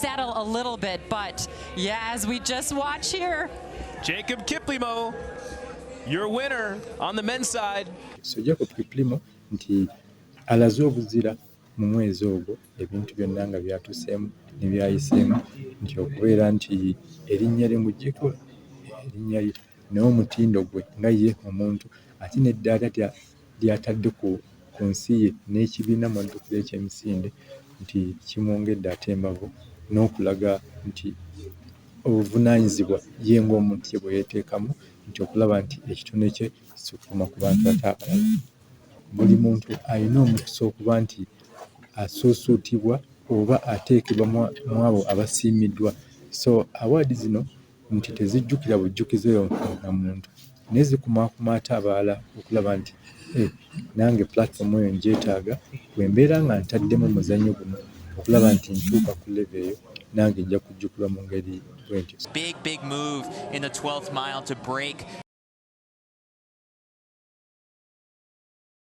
settle a little bit. But yeah, as we just watch here. Jacob Kiplimo, your winner on the men's side. So Jacob Kiplimo nti alaze obuzira mu mwezi ogwo, ebintu byonna nga byatuuseemu ne byayiseemu, nti okubeera nti erinnya lye ng'oggyeko erinnya lye, naye omutindo gwe nga ye omuntu, ate n'eddaala ly'atadde ku nsi ye n'ekibiina mw'addukira eky'emisinde, nti kimwongedde ate embavu n'okulaga nti obuvunaanyizibwa ye ng'omuntu ye bwe yeeteekamu, nti okulaba nti ekitone kye kisukkuluma ku bantu ate abalala. Buli muntu alina omukisa okuba nti asuusuutibwa oba ateekebwa mu abo abasiimiddwa. So award zino nti tezijjukira bujjukizi oyo na muntu, naye zikumaakuma ate abalala okulaba nti eh, nange platform eyo ngyetaaga, bwe mbeera nga ntaddemu muzannyo guno okulaba nti ntuuka ku level eyo, nange nja kujjukirwa mu ngeri bwentyo. Big, big move in the 12th mile to break.